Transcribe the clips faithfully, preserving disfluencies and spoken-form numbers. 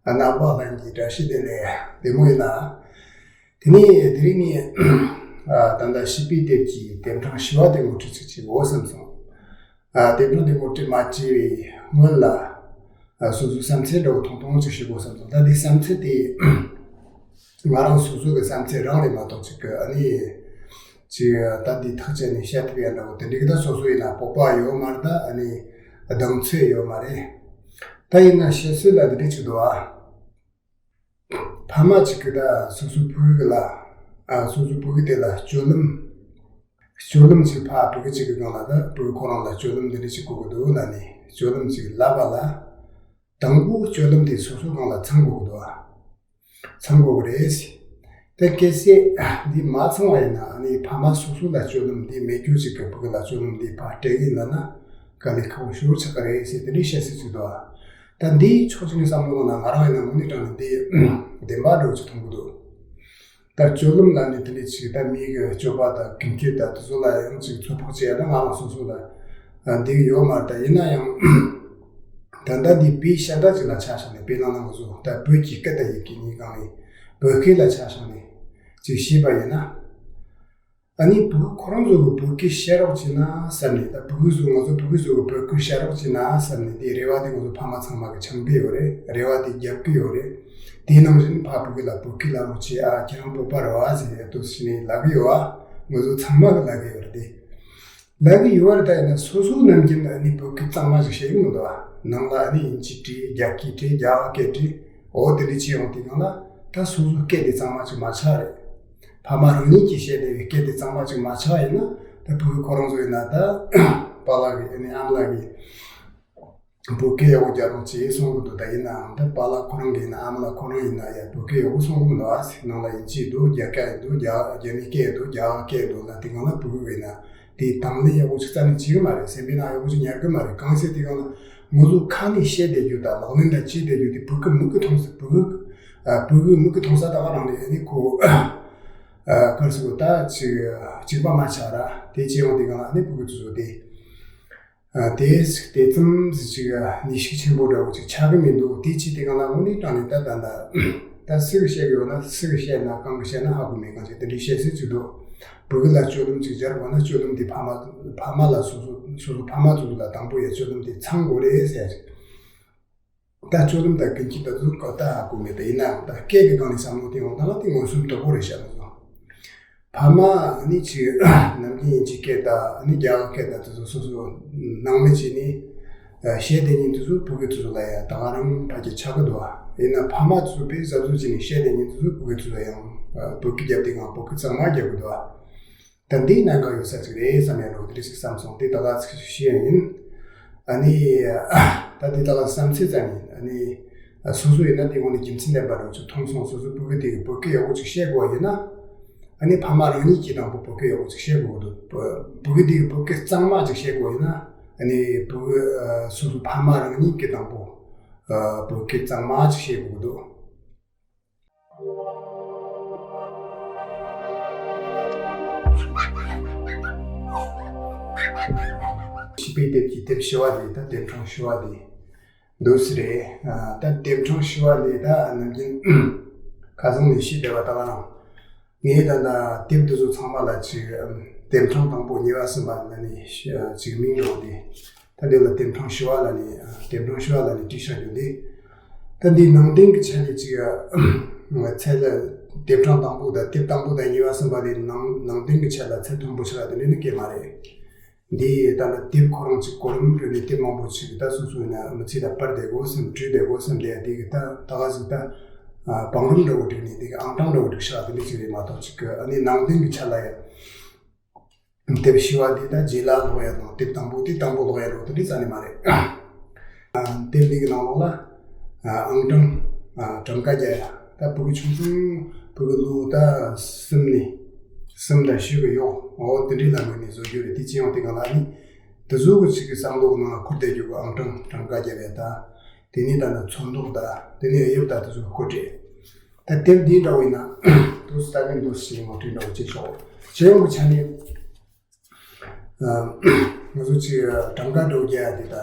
རྣམ་པ་ལྷན་རྒྱས་བཀྲ་ཤིས་བདེ་ལེགས། བདེ་མོ་ཡིན་ན། དེ་ནས་དེ་རིང་ངས་ཨ་ད་ལྟ་བྱིས་པའི་དེབ་ཀྱི་དེབ་གྲངས་བཞི་བ་དེ་ངོ་སྤྲོད་ཅིག་བྱེད་དགོས་བསམ་སོང་། ཨ་དེབ་གྲངས་དེ་ངོ་སྤྲོད་མ་བྱས་པའི་སྔོན་ལ། ཨ་སོ་སོའི་བསམ་ཚུལ་འདྲ་བོ་ཐུང་ཐུང་ཅིག་ཞུ་དགོས་བསམ་སོང་། ད་འདི་བསམ་ཚུལ་དེ་ང་རང་སོ་སོ་གི་བསམ་ཚུལ་རང་རེད་མ་གཏོགས་ཅིག་གི་ཨ་ནི་ཅིག་ད་འདི་ཐག་བཅད་ནས་བཤད་ཐུབ་ཡ་འདྲ་བོ་དེ་འདྲ་གི་ད་སོ་སོ་ཡིན་ན་སྤོབས་པ་ཡོད་མ་རེད། ད་ཨ་ནི་གདེང་ཚོད་ཡོད་མ་རེད། ད་ཡིན་ན་བཤད་སྲོལ་ལ་འདི་འདྲ་ཅིག་འདུག་ཨ། ཕ་མ་གཅིག་གིས་ད་སོ་སོའི་ཕྲུ་གུ་ལ། ཨ་སོ་སོའི་ཕྲུ་གུ་དེ་ལ་སྤྱོད་ལམ། སྤྱོད་ལམ་ཅིག་ཕ་ཕྲུ་གུ་གཅིག་གི་སྒང་ལ་ད་ཕྲུ་གུ་ཁོ་རང་ལ་སྤྱོད་ལམ་འདི་འདྲ་ཅིག་དགོས་ཀྱི་འདུག་ལབ་ནས་སྤྱོད་ལམ་ཅིག་ལབ་པ་ལ། དང་པོ་སྤྱོད་ལམ་དེ་སོ་སོའི་སྒང་ལ་ཚང་དགོས་ཀྱི་འདུག་ཨ། ཚང་དགོས་ཀྱི་རེད། ད་གལ་སྲིད་འདི་མ་ཚང་བ་ཡིན་ན་ཨ་ནི་ཕ་མ་སོ་སོ་ལ་སྤྱོད་ལམ་འདི་མེད་རྒྱུ་ཅིག་གི་ཕྲུ་གུ་ལ་སྤྱོད་ལམ་འདི་ཕར་སྤྲད་ཀྱི་ཡིན་ལབ་ན་དཀའ་ལས་ཁག་པོ་ཞེ་པོ་ཆགས་ཀྱི་རེད་ཟེར་དེ་འདྲའི་བཤད་སྲོལ་ཅིག་འདུག་ཨ། ད་འདིའི་ཕྱོགས་གཅིག་ནས་བསམ་བློ་བཏང་ན་ང་རང་ཡིན་ན་དངོས་གནས་དྲང་གནས་འདི་བདེན་པ་འདྲ་བོ་ཅིག་མཐོང་གི་འདུག་ད་སྤྱོད་ལམ་ལབ་ནས་དེ་འདྲ་ཅིག་ད་མི་གི་སྤྱོད་པ་དང་ཀུན་སྤྱོད་དང་དེ་ཚོ་ལ་ཡང་ཅིག་ཚོད་དཔག་བྱས་ན་ང་རང་སོ་སོ་ལ་ཨ་འདི་གི་ཡོད་མ་རེད། ད་ཡིན་ན་ཡང་ད་ལྟ་འདི་བོད་གཞན་དག་ཅིག་ལ་ཆ་བཞག་ནས་དཔེར་ན་ང་ཚོ་ད་བོད་ཀྱི་སྐད་དང་ཡི་གེ་གཉིས་སྒང་ནས་བོད་སྐད་ལ་ཆ་བཞག་ནས་ཅིག་བཤད་པ་ཡིན་ན། ཨ་ནི་ཕྲུ་གུ་ཁོ་རང་ཚོ་གི་བོད་སྐད་བཤད་རོགས་བྱེད་ན་བསམ་ནས། ད་ཕྲུ་གུ་ཚོ་ང་ཚོ་ཕྲུ་གུ་ཚོ་གི་བོད་སྐད་བཤད་རོགས་བྱེད་ན་བསམ་ནས། དེ་རེ་བ་དེ་ང་ཚོ་ཕ་མ་ཚང་མ་གི་འཆང་གི་ཡོད་རེད། རེ་བ་དེ་རྒྱབ་གི་ཡོད་རེད། དེ་ནང་བཞིན་ཕ་ཕྲུ་གུ་ལ་བོད་སྐད་ལབ་རོགས་བྱེད་ཨ། ཁྱེད་རང་བོད་པ་རེད་བ་ཟེར་ཡ་འདུག་ཟེར་ནས་ལབ་གི་ཡོད་ཨ། ང་ཚོ་ཚང་མ་གི་ལབ་གི་ཡོད་རེད། དེ་ལབ་གི་ཡོད་རེད། ད་ཡིན་ན་སོ་སོ་ནམ་རྒྱུན་ཨ་ནི་བོད་སྐད་གཙང་མ་ཞིག་བཤད་གི་མི་འདུག་ཨ། ནང་ལ་ཨ་ནི་དབྱིན་ཇི་བྲིས། རྒྱ་སྐད་བྲིས། རྒྱ་གར་སྐད་བྲིས། འོ་དེ་འདྲ་བྱས་ཡོང་དུས་སྒང་ལ་ད་སོ་སོའི་སྐད་དེ་གཙང་མ་ཅིག་མ་ཆགས་རེད། ཕ་མ་རང་ཉིད་ཀྱིས་བཤད་བསྡད་པའི་སྐད་དེ་གཙང་མ་ཅིག་མ་ཆགས་ཡིན་ན། ད་ཕྲུ་གུ་ཁོ་རང་ཚོ་ཡིན་ན་ད་པཱ་ལགས་ཀྱིས་ཨ་ནི་ཨ་མ་ལགས་ཀྱིས་བོད་སྐད་ཡག་པོ་རྒྱག་རོགས་བྱེད་གསུང་གི་འདུག་ད་ཡིན་ནའང་ད་པཱ་ལགས་ཁོ་རང་གིས་ཡིན་ན་ཨ་མ་ལགས་ཁོ་རང་ཡིན་ན་ཡ་བོད་སྐད་ཡག་པོ་གསུང་གི་མི་འདུག་ཨ་ཟེར། ནང་ལ་དབྱིན་ཇི་འདུག་རྒྱ་སྐད་འདུག་རྒྱ་རྒྱ་མིའི་སྐད་འདུག་རྒྱ་གར་སྐད་འདུག་ལབ་དུས་སྒང་ལ་ཕྲུ་གུ་ཡིན་ན་དེ་དང་ལེན་ཡག་པོ་ཅིག་རྩ་ནས་བྱེད་གི་མ་རེད། སེམས་པའི་ནང་ཡག་པོ་ཅིག་ཉར་གི་མ་རེད། གང་ཟེར་དུས་སྒང་ལ་ང་ཚོ་ཁ་ནས་བཤད་བསྡད་རྒྱུ་དང་ལག་ལེན་ལ་བྱེད་བསྡད་རྒྱུ་དེ་ཕྲུ་གུ་མིག་གིས་མཐོང་ས། ཕྲུ་གུ་ཨ་ཕྲུ་གུ་མིག་གིས་མཐོང་ས་ད་ག་རང་རེད། ཨ་ནི་ཁོ་ཨ་ག་རེ་ཟེར་དགོས། ད་ཅིག་གཅིག་པ་མ་ཆགས་ར། དེ་བྱས་ཡོང་དུས་སྒང་ལ་ཨ་ནི་ཕྲུ་གུ་ཚོ་དེ་ཨ་དེ་དེ་ཙམ་ཅིག་ནུས་ཤུགས་ཆེན་པོ་འདྲ་བོ་ཅིག་ཆགས་གི་མི་འདུག་དེ་བྱས་དུས་སྒང་ལ་དངོས་གནས་དྲང་གནས་ད་ད་ད་ད་སུ་གིས་བཤད་གི་ཡོད་ན། སུ་གིས་བཤད་ན། གང་གིས་བཤད་ན་ཧ་གོ་མེད། གང་བྱས་དེ་འདྲའི་བཤད་སྲོལ་ཅིག་འདུག་ཕྲུ་གུ་ལ་སྤྱོད་ལམ་ཅིག་སྦྱར་དགོས་ན་སྤྱོད་ལམ་དེ་ཕ་མ་ཕ་མ་ལ་སོ་སོ་སོ་སོ་ཕ་མ་ཚོ་ལ་དང་པོ་ཡ་སྤྱོད་ལམ་དེ་ཚང་དགོས་རེད་ཟེར་ཡ་ཅིག་ད་སྤྱོད་ལམ་དང་ཀུན་སྤྱོད་ད་ཚོ་ད་ཧ་གོ་མེད། ད་ཡིན་ནའང་ད་སྐད་ཀྱི་སྒང་ནས་བསམ་བློ་བཏང་ཡོང་ད་ལ་དེ་མངོན་སུམ་དོད་པོ་རེད་ཤག་ང་ཚོ། ཕ་མ་ནི་ཅིག་ནམ་རྒྱུན་དབྱིན་ཇི་སྐད་དང་ནི་རྒྱ་གར་སྐད་དང་དེ་ཚོ་སོ་སོ་སྣང་མེད་བྱས་ནས་བཤད་བསྡད་མཁན་དེ་ཚོ་ཕྲུ་གུ་དེ་ཚོ་ལ་ཡ་ད་ག་རང་ཕལ་ཆེར་ཆགས་ཀྱི་འདུག་ཨ། ཡིན་ན་ཕ་མ་དེ་ཚོ་དཔེ་གཟབ་གཟབ་བྱས་ནས་བཤད་བསྡད་མཁན་དེ་ཚོ་ཕྲུ་གུ་དེ་ཚོ་ལ་ཡང་བོད་སྐད་རྒྱབ་དུས་སྒང་བོད་སྐད་གཙང་མ་རྒྱབ་ཀྱི་འདུག་ཨ། ད་འདི་གནད་འགག་ཡོད་ས་ཅིག་རེད་བསམ་ཡ་འདྲ་བོ་དེ་འདྲ་ཞིག་བསམ་སོང་། དེ་ད་ག་ཚིག་ཞུ་ཡ་ཡིན། ཨ་ནི་ད་འདི་ད་ག་བསམ་ཚུལ་ཙམ་ཡིན། ཨ་ནི་སོ་སོ་ཡིན་ན་དེ་དངོས་གནས་རྒྱུ་མཚན་ལྡན་པ་འདྲ་བོ་ཅིག་མཐོང་སོང་། སོ་སོའི་ཕྲུ་གུ་དེ་གིས་བོད་སྐད་ཡག་པོ་ཅིག་བཤད་དགོས་པ་ཡིན་ན། ཨ་ནི་ཕ་མ་རང་ཉིད་ཀྱིས་དང་པོ་བོད་སྐད་ཡག་པོ་ཅིག་བཤད་དགོས་ཀྱི་འདུག་ཕྲུ་གུ་དེ་གིས་བོད་སྐད་གཙང་མ་ཅིག་བཤད་དགོས་ཡིན་ན། ཨ་ནི་ཕྲུ་གུ་ཨ་སོ་སོའི་ཕ་མ་རང་ཉིད་ཀྱིས་དང་པོ་ཨ་བོད་སྐད་གཙང་མ་ཅིག་བཤད་དགོས་ཀྱི་འདུག་བྱིས་པའི་དེབ་ཀྱི་དེབ་བཞི་བ་དེ་ད་དེབ་གྲངས་བཞི་བ་དེ་འདུག་སེ་རེད། ཨ་ད་དེབ་གྲངས་བཞི་བ་དེ་ད་ནམ་རྒྱུན་ཁ་སང་ནས་བཤད་བསྡད་པ་ད་ག་རང་། ངས་ད་ལྟ་དེབ་འདི་ཚོ་ཚང་མ་ལ་ཅིག་ཨམ་དེབ་གྲངས་དང་པོ་གཉིས་པ་གསུམ་པ་ལ་ནི་ཤ་ཅིག་མིང་འདྲ་བོ་དེ། ད་འདི་ལ་དེབ་གྲངས་བཞི་བ་ལ་ནི་ཨ་དེབ་གྲངས་བཞི་བ་ལ་ནི་བྲིས་བཞག་རྒྱུ་འདི། ད་འདི་ནང་དོན་གྱི་ཆ་ནས་ཅིག་ཨ་ཚད་ལ་དེབ་གྲངས་དང་པོ་དང་དེབ་དང་པོ་དང་གཉིས་པ་གསུམ་པ་དེ་ནང་ནང་དོན་གྱི་ཆ་ལ་ཚད་མཐོན་པོ་ཆགས་དེ་འདྲ་ནི་སྐད་མ་རེད། འདི་ད་ལྟ་དེབ་ཁོ་རང་ཅིག་གོ་རིམ་རེ་ནས་དེབ་མང་པོ་ཅིག་ད་སོ་སོ་ཡིན་ན་མི་ཚེ་ལ་པར་བསྡད་དགོས་བསམ་བྲིས་བསྡད་དགོས་བསམ་བསྡད་ཡ་དེ་གི་ད་ད་ག་ཟིག་ད་བང་རིམ་འདྲ་བོ་བསྒྲིགས་ནས་དེ་གི་ཨང་གྲངས་འདྲ་བོ་བསྒྲིགས་ཤག་དེ་འདྲ་ཅིག་རེད་མ་གཏོགས་ཅིག་གི་ཨ་ནི་ནང་དོན་གྱི་ཆ་ལ་ཡ། དེབ་བཞི་བ་འདི་ད་རྗེས་ལ་ཀློག་ཡ་དང་དེབ་དང་པོ་དེ་དང་པོ་ཀློག་ཡ་རོ་དེ་འདྲ་རྩ་ནས་མ་རེད། ཨ་དེབ་འདི་གི་ནང་ལོགས་ལ་ཨ་ཨང་གྲངས་ཨ་གྲངས་ཀ་རྒྱག་ཡ་ད་ཕྲུ་གུ་ཆུང་ཆུང་ཕྲུ་གུ་ལོ་ད་གསུམ་ནས་གསུམ་དང་བཞི་གི་གཡོག་འོ་དེ་འདྲའི་ལམ་ནས་བཟོ་རྒྱུ་རེད། དེ་ཅི་ཡང་དེ་གང་ལ་ནི་དེ་ཚོ་གི་ཅིག་གི་བསམ་བློ་གི་ནང་ལ་འཁོར་བསྡད་རྒྱུ་གི་ཨང་གྲངས་གྲངས་ཀ་རྒྱག་ཡ་ད། དེ་ནས་ད་ནི་ཚོན་མདོག་དང་དེ་ནས་དབྱིབས་དང་དེ་ཚོ་བཀོད་སྒྲིག་ད་དེབ་འདི་འདྲ་བོ་ཡིན་ན་དུ་ལྟ་གི་འདུག་ཞེས་ངོ་སྤྲོད་འདྲ་བོ་བྱེད་ཆོག་བྱེད་ཡོང་གི་ཆ་ནས། ཨ་ ང་ཚོ་ཅིག་གྲངས་ཀ་སྒྲོག་རྒྱག་དེ་ད་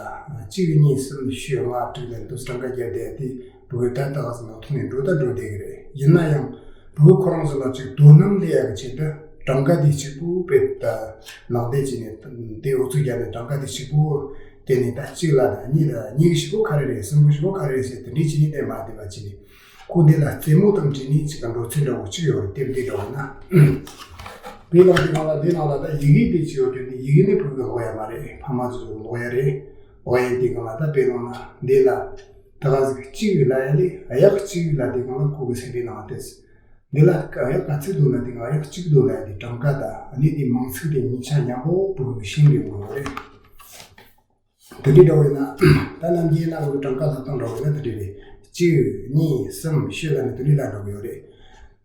གཅིག་གཉིས་གསུམ་བཞི་ལྔ་དྲུག་ལ་འདུག་གྲངས་ཀ་རྒྱབ་བསྡད་དེ་བུ་གུ་ད་ད་ག་ཟེར་ན་ཐོག་ནས་འགྲོ་ད་འགྲོ་བསྡད་གི་རེད། ཡིན་ན་ཡང་བུ་གུ་ཁོ་རང་ཚོ་ལ་ཅིག་དོ་སྣང་སླེབས་ཡག་གི་ཆེད་དུ་གྲངས་ཀ་དེ་གཅིག་པུ་དཔེ་ད་ནག་དེ་བྱས་ནས་དེ་འུ་ཚོ་རྒྱབ་ནས་གྲངས་ཀ་དེ་གཅིག་པུ་དེ་ནས་ད་གཅིག་ལ་ད་གཉིས་ལ་གཉིས་ཀྱི་གཞུག་གུ་ག་རེ་རེད། གསུམ་གྱི་གཞུག་གུ་ག་རེ་རེད་ཟེར་དེ་འདྲའི་བྱས་ནས་དེ་མ་བསྡད་པ་བྱས་ནས། ཁོ་འདི་ལ་རྩེད་མོ་དང་འབྲེལ་ནས་ཅིག་ག་འགྲོ་ཚུལ་འདྲ་བོ་ཅིག་ཡོད་རེད། དེབ་འདི་འདྲ་བོ་ན། དེ་ལ་དེ་ནང་ལ་དེ་ནང་ལ་ད་ཡི་གེ་དེ་ཅིག་ཡོད་དུས་ནི་ཡི་གེ་ནི་བུ་གུ་ཀློག་ཡ་མ་རེད། ཕ་མ་ཚོ་ཀློག་ཡ་རེད། ཀློག་ཡ་དེ་ནང་ལ་ད་དཔེ་ནང་ལ་འདི་ལ་ད་ག་ཟིག་གཅིག་ལ་ཡ་ལས་གཡག་གཅིག་ལ་དེ་ནང་ལ་ཁོ་གི་སེམས་པའི་ནང་ལ་དེ་འདི་ལ་གཡག་ག་ཚོད་འདུག་ལ་དེ་ནང་གཡག་གཅིག་འདུག་ལ་ཡ་དེ་གྲངས་ཀ་ད་ཨ་ནི་དེ་མིང་ཚིག་དེ་གཉིས་ཆ་མཉམ་པོ་བུ་གུ་ཤེས་གི་ཡོང་གི་ཡོད་རེད། དེ་འདྲའི་འདྲ་བོ་ཡིན་ན། ད་ནམ་རྒྱུན་ན་འོ་གྲངས་ཀ་ལྷག་སྟངས་འདྲ་བོ་ཡིན་ན་དེ་འདྲའི་རེད། གཅིག་གཉིས་གསུམ་བཞི་ལ་ནི་དེ་འདྲའི་ལ་འགྲོ་གི་ཡོད་རེད།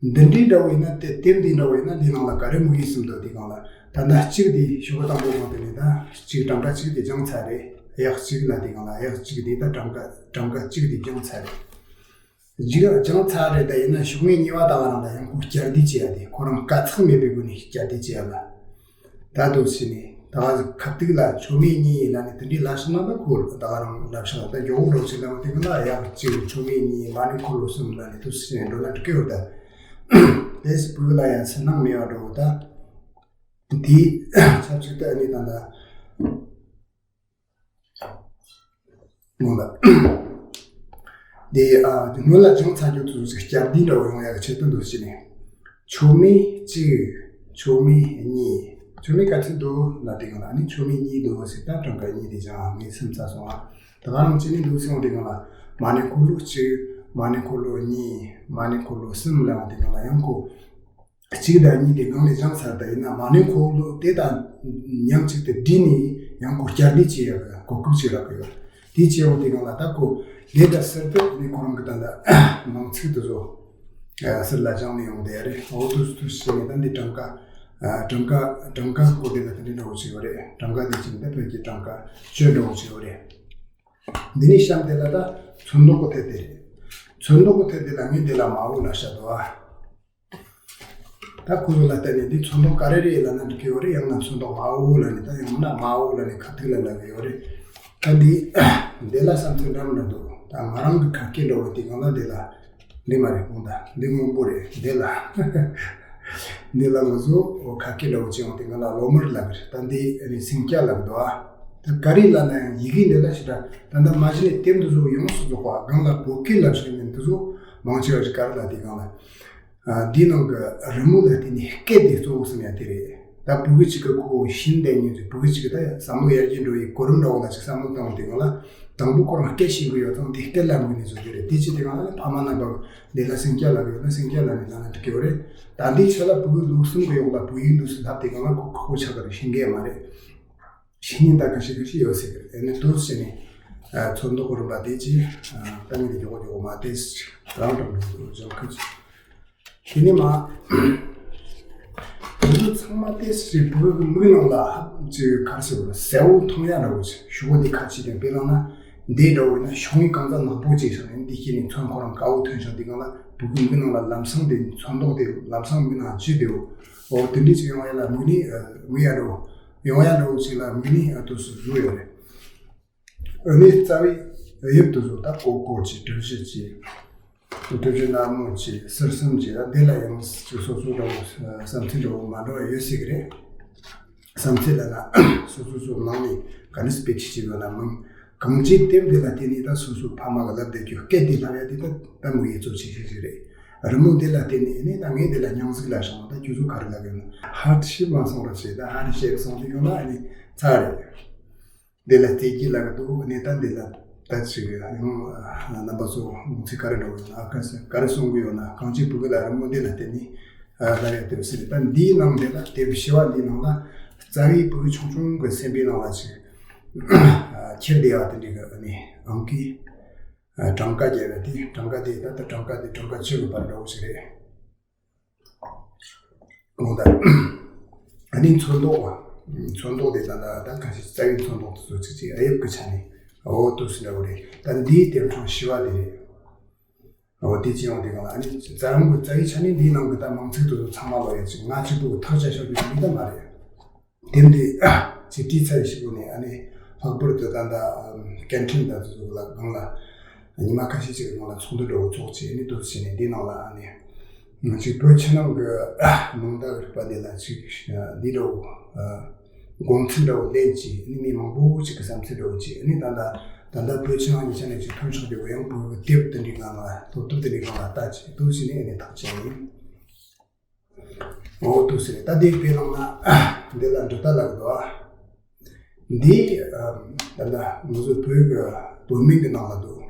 འདི་འདྲའི་འདྲ་བོ་ཡིན་ན་དེ་དེབ་འདི་འདྲ་བོ་ཡིན་ན་འདི་ནང་ལ་ག་རེ་དམིགས་ཡུལ་གསུམ་འདུག་དེ་གང་ལ་ད་ལྟ་གཅིག་འདི་ཤོག་བུ་དང་པོ་གང་དེ་ནི་ད་གཅིག་གྲངས་ཀ་གཅིག་དེ་སྦྱངས་ཚར་རེད། གཡག་གཅིག་ལ་དེ་གང་ལ་གཡག་གཅིག་དེ་ད་གྲངས་ཀ་གྲངས་ཀ་གཅིག་དེ་སྦྱངས་ཚར་རེད། རྗེས་ཀ་སྦྱངས་ཚར་རེད། ད་ཡིན་ན་ཤོག་ངོས་གཉིས་པ་ད་ག་རང་ལ་ཡང་ཁོ་བསྐྱར་ཟློས་བྱེད་ཡ་དེ་ཁོ་རང་དཀའ་ཚེགས་མེད་པའི་སྒོ་ནས་བསྐྱར་ཟློས་བྱེད་ཡ་ལ། ད་དུ་ཕྱིན་ནས་ད་ག་ཟིག་ཁ་ཐུག་ལ་མཆོད་མེ་གཉིས་ལ་ནི་དེ་འདྲའི་ལབ་ཤག་ན་ད་ཁོ་ད་ག་རང་ལབ་ཤག་ད་མགྱོགས་པོ་འགྲོ་ཆེད་ལ་དེ་ག་ལ་ཡག་གཅིག་མཆོད་མེ་གཉིས་མ་ནི་འཁོར་ལོ་གསུམ་ལ་ནི་དུ་ཕྱིན་ནས་འགྲོ་ན་འགྲིག་གི་ཡོད་ད། དེ་སི་བུ་ལ་ཡང་སེམས་ནང་མེད་པ་འགྲོ་ད། དེའི་ཆབས་ཅིག་ཏུ་ཨ་ནི་ད་ད། སྔོན་ལ། དེ་ཨ་སྔོན་ལ་སྦྱངས་ཚར་རྒྱུ་དེ་ཚོ་ཞིག་བསྐྱར་ཟློས་འདྲ་བོ་ཡོང་ཡག་གི་ཆེད་དུ་འདུག་ཕྱིན་ནས། མཆོད་མེ་གཅིག་མཆོད་མེ་གཉིས། མཆོད་མེ་ག་ཚོད་འདུག་ལ་དེ་གང་ལ་ཨ་ནི་མཆོད་མེ་གཉིས་འདུག་ཟེར་ད་གྲངས་ཀ་གཉིས་དེ་ཅང་ངས་སེམས་ཚ་སོང་ཨ། ད་ག་རང་ཅི་ནས་འདུག་སེམས་དེ་གང་ལ་མ་ཎི་འཁོར་ལོ་གཅིག་མ་ཎི་འཁོར་ལོ་གཉིས་མ་ཎི་འཁོར་ལོ་གསུམ་ལ་དེ་གང་ལ་ཡང་ཁོ། གཅིག་དང་གཉིས་དེ་ངང་ནས་སྦྱངས་ཚར། ད་ཡིན་ན་མ་ཎི་འཁོར་ལོ་དེ་དང་མཉམ་གཅིག་ཏུ་བསྒྲིལ་ནས་ཡང་ཁོ་བསྐྱར་ཟློས་བྱེད་ཡག་གི་གོ་སྐབས་ཅིག་རག་གི་ཡོད། དེ་བྱེད་ཡོང་དུས་སྒང་ལ་ད་ཁོ་ལས་ཀ་ཟུར་དུ་ནི་ཁོ་རང་གི་ད་ལྟ་མིང་ཚིག་དེ་ཚོ་ཟུར་ལ་སྦྱངས་ནས་ཡོང་བསྡད་ཡ་རེད། འོ་དུས་དུས་བྱས་ནས་ད་འདི་གྲངས་ཀ་གྲངས་ཀ་གྲངས་ཀ་སྐོར་དེ་ལ་དེ་འདྲ་འདྲ་བོ་ཅིག་ཡོད་རེད། གྲངས་ཀ་དེ་ཅིག་ད་བོད་ཀྱི་གྲངས་ཀ་བཅུ་འདྲ་བོ་ཅིག་ཡོད་རེད། འདི་ནས་གཤམ་དེ་ལ་ད་ཚོན་མདོག་གི་ཐད་དེ་རེད། ཚོན་མདོག་གི་ཐད་དེ་ལ་ངས་འདི་ལ་མའོ་ལབ་བཞག་འདུག་ཨ། ད་ཁོ་ཚོ་ལ་བལྟས་ནས་འདི་ཚོན་མདོག་ག་རེ་རེད་ལབ་ན་འགྲིག་གི་ཡོད་རེད། ཡང་ན་ཚོན་མདོག་མའོ་ལབ་ནས་ད་ཡང་ན་མའོ་ལབ་ནས་ཁ་ཐུག་ལ་ལབ་གི་ཡོད་རེད། ད་འདི་འདི་ལ་བསམ་ཚུལ་འདྲ་མི་འདྲ་འདུག་ད་ང་རང་གི་ཁ་སྐད་འདྲ་བོ་དེ་གང་ལ་འདི་ལ་འདི་མ་རེད། གོང་ད་འདི་སྔོན་པོ་རེད། འདི་ལ་འདི་ལ་ང་ཚོ་ཁ་སྐད་འདྲ་བོ་བྱས་ཡོང་དེ་གང་ལ་ལོ་མར་ལབ་གི་རེད། ད་འདི་ནི་སིང་སྐྱ་ལབ་གི་འདུག་ཨ། ད་ག་རེ་ལབ་ན་ཡང་ཡི་གེ་འདི་ལ་ཞེ་དྲག་ད་ད་མ་གཞི་ནས་དེབ་འདི་ཚོ་ཡོངས་སུ་རྫོགས་པ་སྒང་ལ་བོད་སྐད་ལབ་ཤེས་མཁན་འདི་ཚོ་མང་ཆེ་བ་ཞིག་ག་རེ་ལབ་དེ་གང་ལ། ཨ། འདིའི་ནང་གི་རི་མོ་ལ་བརྟེན་ནས་སྐད་དེ་གཙོ་བོ་བཟུང་ཡ་དེ་རེད། ད་བུ་གུ་གཅིག་གི་ཁོ་བོ་ཤེས་ལྡན་མྱོང་ཚེ་བུ་གུ་གཅིག་གི་ད་བསམ་བློ་ཡར་རྒྱས་འགྲོ་ཡི་གོ་རིམ་འདྲ་བོ་ལ་ཅིག་བསམ་བློ་བཏང་བ་དེ་གང་ལ། དང་པོ་ཁོ་རང་སྐད་ཤེས་གི་ཡོད་ཙང་དེ་སྐད་ལ་དམིགས་ནས་བཟོ་རྒྱུ་རེད། དེ་ཅི་དེ་གང་ལ་ནི་ཕ་མ་རྣམ་པ་ལས་ལ་སེང་སྐྱ་ལབ་ཡོད་ན་སེང་སྐྱ་ལབ་ནས་ལབ་ན་འགྲིག་གི་ཡོད་རེད། ད་འདིའི་ཆ་ལ་བུ་གུ་ལོ་གསུམ་གི་ཡོག་ལ་བོད་ཡིག་ལུགས་སུ་ལབ་དེ་གང་ལ་ཁོ་ཁོ་ཁོ་ཆགས་གི་རེད། ཤེས་མཁན་མ་རེད། ཤེས་ཉེན་ད་ག་ཤེད་ག་ཤེད་ཡོད་ཟེར་གི་རེད། ཨེ་ནི་དུ་ཟེར་ནས་ཚོན་མདོག་རིམ་པ་དེ་ཅི་ད་ངས་དེ་མགྱོགས་མགྱོགས་མ་དེ་རང་དྲང་དྲང་སྦྱང་ཁུལ་ཅིག་དེ་ནས་མ། དེ་ཚོ་ཚང་མ་དེ་སི་བོད་ཀྱི་མིག་ནང་ལ་ཧ་ཅིག་ག་རེ་ཟེར་དགོས་རེད། གསལ་བོ་མཐོང་ཡ་འདྲ་བོ་ཞིག་ཞུ་བ་དེ་ཁ་ཕྱེ་དེ་དཔེ་བླངས་ན་འདི་འདྲ་བོ་ཡིན་ན་ཤོག་ངོས་གང་ཙམ་ནག་པོ་ཅིག་བཞག་ནས་འདི་ཁྱེད་ནས་ཚོན་ཁོ་རང་དཀར་བོ་ཐོན་བཞག་འདི་གང་ལ་བོད་ཀྱི་མིག་ནང་ལ་ལམ་སང་དེ་ཚོན་མདོག་དེ་ལམ་སང་མིག་ནང་ཅི་བདེ་བོ་འོ་དེ་འདྲ་ཅིག་ཡོང་ཡ་ལ་མིག་ནི་མིག་ཡ་འདྲ་བོ་ཡོང་ཡ་འདྲ་བོ་ཅིག་ལ་མིག་ནི་དུ་སུ་བཟོ་ཡོད་རེད། ཨ་ནི་རྩ་བའི་དབྱིབས་དེ་ཚོ་ད་ཀོ་ཀོ་ཅིག་གྲུ་བཞི་ཅིག་གྲུ་བཞི་ནར་མོ་ཅིག་གསེར་གསུམ་ཅིག་ད་འདི་ལ་ཡང་ཅིག་སོ་སོ་འདྲ་བོ་བསམ་ཚུལ་འདྲ་བོ་མ་འདྲ་བ་ཡོད་སྲིད་ཀྱི་རེད། བསམ་ཚུལ་ལ་ན་སོ་སོ་སོ་ནང་ནས་ག་ནས་དཔེ་ཁྲིད་ཅིག་ཡོད་ན་མིན། གང་ཅིའི་དེབ་འདི་ལ་བརྟེན་ནས་ད་སོ་སོ་ཕ་མ་གི་ལབ་བསྡད་རྒྱུ་སྐད་དེ་ལབ་ཡ་དེ་ད་ད་མོ་ཡིད་གཙོ་ཆེ་ཤོས་ཤིག་རེད། རི་མོ་འདི་ལ་བརྟེན་ནས་ནི་ད་ངས་འདི་ལ་མྱང་གཟིགས་ལ་བྱུང་ད་ཁྱོད་ཚོ་ག་རེ་ལབ་ཡོད་ན་ཧ་ཤི་མ་སོང་ར་ཞེས་ད་ཧ་རི་ཤེས་སོང་དེ་ཡོང་ན་ཨ་ནི་ཚར་རེད། འདི་ལ་རྩེད་སྐྱིད་ལབ་གི་འདུག་ནས་ད་འདི་ལ་ད་ཅིག་ཡང་རྣམ་པ་ཚོ་ཚིག་ག་རེ་འགྲོ་གི་ཡོད་ན་ཨ་ཁ་སེ་ག་རེ་གསུང་གི་ཡོད་ན་གང་ཅི་བུ་གུ་ལ་རི་མོ་འདི་ལ་བརྟེན་ནས་ལབ་ཡ་དེབ་ཟེར་ད་འདིའི་ནང་འདི་ལ་དེབ་བཞི་བ་འདིའི་ནང་ལ་རྩ་བའི་བུ་གུ་ཆུང་ཆུང་གི་སེམས་པའི་ནང་ལ་ཅིག་ཁྱེར་བསྡད་ཡ་དེ་འདྲ་གི་ཨ་ནི་ཨང་ཀི་གྲངས་ཀ་རྒྱབ་ཡ་དེ་གྲངས་ཀ་དེ་ད་ལྟ་གྲངས་ཀ་དེ་གྲངས་ཀ་བཅུ་གི་བར་འགྲོ་གི་ཞིག་རེད། གོང་ལྟར། ཨ་ནི་ཚོན་མདོག་པ། ཚོན་མདོག་དེ་ད་ལྟ་ད་ག་ཞིག་རྩ་བའི་ཚོན་མདོག་དེ་ཚོ་ཅིག་ཅིག་དབྱིབས་ཀྱི་ཆ་ནས་འོ་དུ་སུ་འདྲ་བོ་རེད། ད་འདིའི་དེབ་ཕྲེང་བཞི་བ་དེ་རེད། འོ་དེ་ཅི་ཡང་དེ་གང་ལ་ཨ་ནི་རྩ་རང་གི་རྩ་བའི་ཆ་ནས་འདིའི་ནང་གི་ད་མིང་ཚིག་དེ་ཚོ་ཚང་མ་ལོ་ཡ་ཅིག་ང་གཅིག་པུ་ཐག་བཅད་ཤོག་རྒྱུ་དེ་འདྲ་མ་རེད། དེབ་འདི་ ཅིག་བྲིས་ཚར་ཞིག་གོ་ནས་ཨ་ནི་ལྷག་པར་དུ་ད་ལྟ་ཀན་ཊིན་དང་དེ་ཚོ་ལ་སྒང་ལ་ཉི་མ་ཁ་ཤས་ཅིག་གི་སྒང་ལ་ཚོགས་འདུ་འདྲ་བོ་ཚོགས་བྱས་ནས་འདུག་བྱས་ནས་འདི་ནང་ལ་ཨ་ནི་ང་ཅིག་བོད་ཕྱི་ནང་གི་མིང་བརྡ་རིག་པ་འདི་ལ་ཅིག་འདི་འདྲ་བོ་དགོངས་ཚུལ་འདྲ་བོ་ལེན་གྱིས་ཨ་ནི་མི་མང་པོ་ཅིག་གི་བསམ་ཚུལ་འདྲ་བོ་ཅིག་ཨ་ནི་ད་ལྟ་ད་ལྟ་བོད་ཕྱི་ནང་གཉིས་ཆ་ནས་ཅིག་མཐུན་ཕྱོགས་འདྲ་བོ་ཡང་བོད་ཀྱི་དེབ་དེ་འདྲའི་སྒང་ལ་སློབ་དེབ་དེ་འདྲའི་སྒང་ལ་ལྟ་ཅིག་འདུག་བྱས་ནས་ཨ་ནི་ཐག་བཅད་ཡིན། འོ་འདུག་ཟེར། ད་དེ་དཔེ་བླངས་ན་འདི་ལ་འབྲི་ད་ལབ་འདུག་ཨ། འདི་ད་ལྟ་ང་ཚོ་བོད་ཀྱི་བོད་མིང་གི་ནང་ལ་འདུག་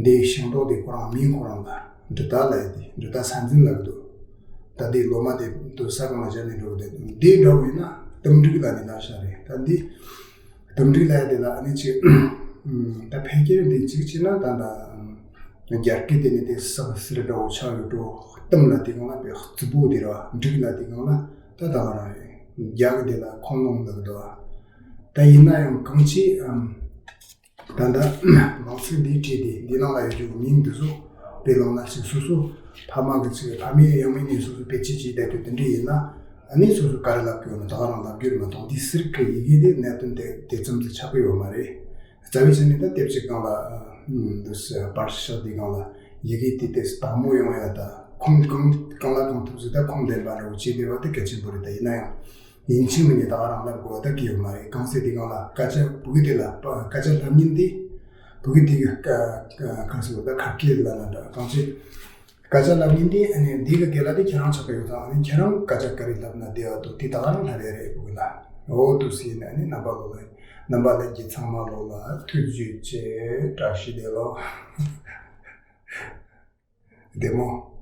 འདི་ཤིང་ཏོག་དེ་ཁོ་རང་མིང་ཁོ་རང་ལ་འབྲི་ད་ལབ་ཡ་དེ་འབྲི་ད་ས་འཛིན་ལབ་འདུག་ད་དེ་ལོ་མ་དེ་དུ་ས་གང་ལ་བཞག་ནས་འགྲོ་གི་འདུག་འདི་འདྲ་བོ་ཡིན་ན་གཏུམ་སྒྲིག་ལབ་ནས་ལབ་ཤག་རེད། ད་འདི་གཏུམ་སྒྲིག་ལབ་ཡ་དེ་ལ་ཨ་ནི་ཅིག་ད་ཕལ་སྐད་འདི་གཅིག་བྱས་ན་ད་ད་རྒྱ་སྐད་དེ་ནི་དེ་སག་སིར་འདྲ་བོ་ཆགས་ཡོད་འགྲོ། གཏུམ་ལ་དེ་གང་ལ་དཔེ་རྩི་པོ་དེ་ར་སྒྲིག་ལ་དེ་གང་ལ་ད་ད་ག་རང་རེད། རྒྱ་གི་དེ་ལ་ཁོང་ལུང་ལབ་འདུག་ད་ཡིན་ན་ཡང་གང་ཅི་ད་ད་མང་ཚིག་འདི་བྲིས་ཏེ་འདི་ནང་ལ་ཡོད་རྒྱུ་མིང་འདི་ཚོ་དཔེ་བླངས་ན་ཅིག་སོ་སོ་ཕ་མ་གི་ཅིག་ཕ་མའི་ཡང་མིན་ནས་སོ་སོ་བེད་སྤྱད་བྱས་བསྡད་རྒྱུ་དེ་འདྲ་ཡིན་ན་ཨ་ནི་སོ་སོ་ག་རེ་ལབ་དགོས་ན་ད་ག་རང་ལབ་རྒྱུ་རེད་མ་གཏོགས་འདི་སིར་གི་ཡི་གེ་དེ་གནད་དོན་དེ་དེ་ཙམ་དུ་ཆགས་ཀྱི་ཡོད་མ་རེད། རྩ་བའི་ཆ་ནས་ད་དེབ་ཅིག་སྒང་ལ་འདུག་སེ་པར་ཤག་དེ་སྒང་ལ་ཡི་གེ་དེ་དེ་དག་མོ་ཡོང་ཡ་ད་ཁུངས་གང་གང་ལ་གང་ཐུབ་ཟིག་ད་ཁུངས་ལྡན་པ་འདྲ་བོ་བྱས་བསྡད་པ་དེ་གལ་ཆེན་པོ་རེད། ད་ཡིན་ན་ཡང་ཡིན་གཅིག་མིན་གཉིས་ད་ག་རང་ལབ་དགོས་པ་ད་གི་ཡོད་མ་རེད། གང་ཟེར་དེ་སྒང་ལ་སྐད་ཆ་བོད་སྐད་དེ་ལ་སྐད་ཆ་ལབ་ཉིན་དེ་བོད་སྐད་དེ་གི་གང་ཟེར་བ་ད་ཁ་སྐད་ལ་ན་འདྲ་གང་ཟེར། སྐད་ཆ་ལབ་ཉིན་དེ་ཨ་ནི་འདི་གི་རྒན་ལགས་དེ་ཁྱེད་རང་ཆགས་ཀྱི་ཡོད་ཙང་ཨ་ནི་ཁྱེད་རང་སྐད་ཆ་ག་རེ་ལབ་ན་བདེ་བ་འདུག་དེ་ད་ག་རང་ལབ་ཡ་རེད་བུ་གི་ལ། འོ་འདུག་སེ་ཡིན་ན་ཨ་ནི་རྣམ་པ་ལོ་ལ་རྣམ་པ་ལྷན་རྒྱས་ཚང་མ་ལོ་ལ་ཐུགས་རྗེ་ཆེ། བཀྲ་ཤིས་བདེ་ལེགས། བདེ་མོ།